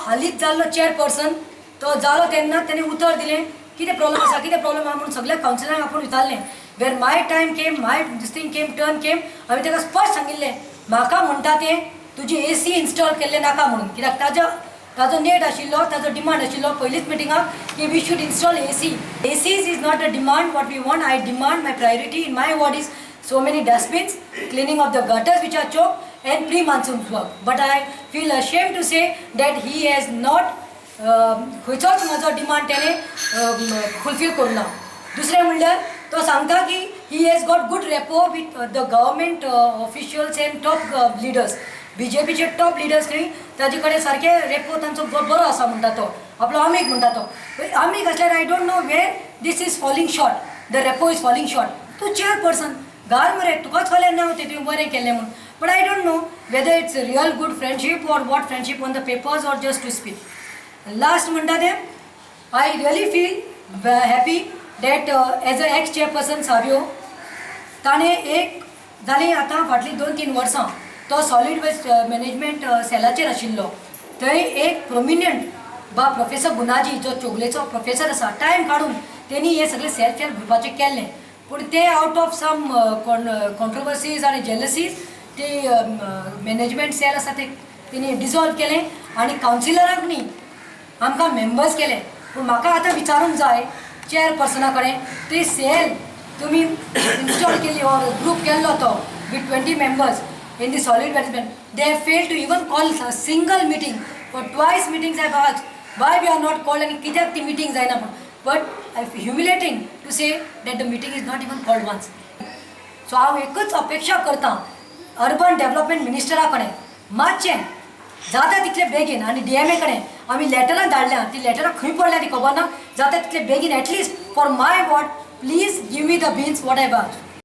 हालींच जाल्लो चेअरपर्सन तो जालो तेन्ना तेणें उतर दिलें, कितें प्रॉब्लम आसा, कितें प्रॉब्लम आहा म्हणून सगळ्या कावन्सिलरांक आपूण विचारलें. Where my time came, my this thing came, turn came, हांवें ताका स्पश्ट सांगिल्लें, म्हाका म्हणटा तें तुजी एसी इन्स्टॉल केल्लें नाका म्हणून, कित्याक ताजो ताजो नेट आशिल्लो, ताजो डिमांड आशिल्लो पयलींच मिटिंगाक की we should install AC. ACs is not a demand what we want. I demand, my priority in my ward is so many dustbins, cleaning of the gutters which are choked, and pre-monsoon work. But I feel ashamed to say that he has not खंयचोच म्हजो demand तेणें fulfil करूं ना. दुसरें म्हणल्यार तो सांगता की he has got good rapport with the government officials and top leaders. बीजेपीचे टॉप लिडर्स खंय ताजे कडेन सारके रेपो तांचो बरो आसा म्हणटा तो, आपलो आमीग म्हणटा तो. आमीग आसल्यार I don't know where this is falling short, the rapport is falling short. तूं चेअरपर्सन घाल मरे, तुकाच फाल्यां नांव तें तुवें बरें केल्लें म्हणून. But I don't know whether it's real good friendship or what friendship on the papers or just to speak. Last म्हणटा तें, I really feel happy that as a ex chairperson Savio, ताणें एक जालीं आतां फाटलीं 2-3 वर्सां तो सॉलीड वेस्ट मॅनेजमेंट सेलाचेर आशिल्लो. थंय एक प्रोमिनंट बा प्रोफेसर गुनाजी, जो चोगलेचो प्रोफेसर आसा, टायम काडून तेणी हे सगळे सेल्फ हेल्प ग्रुपाचें केल्लें. पूण ते आउट ऑफ सम कॉन्ट्रोवर्सीज आनी जेलसीज ते मॅनेजमेंट सेल आसा ते तेणी डिजॉल्व केलें आनी कावन्सिलरांक न्ही, आमकां मेंबर्स केले. पूण म्हाका आतां विचारूंक जाय चेअरपर्सना कडेन, ती सेल तुमी इन्स्टॉल केली ऑर ग्रूप केल्लो तो with 20 members in the solid management, they fail to even call a single meeting. For twice meetings I ask why we are not called आनी कित्याक ती मिटींग जायना म्हूण. But I humiliating to say that the meeting is not even called once. So हांव एकूच अपेक्षा करता urban development मिनिस्टरा कडेन, मातशें जाता तितले बेगीन, आनी डीएमए कडेन आमी लेटरां धाडल्या, ती लेटरां खंय पडल्या ती खबर ना. जाता तितले बेगीन at least for my ward, please give me the bins what I ask.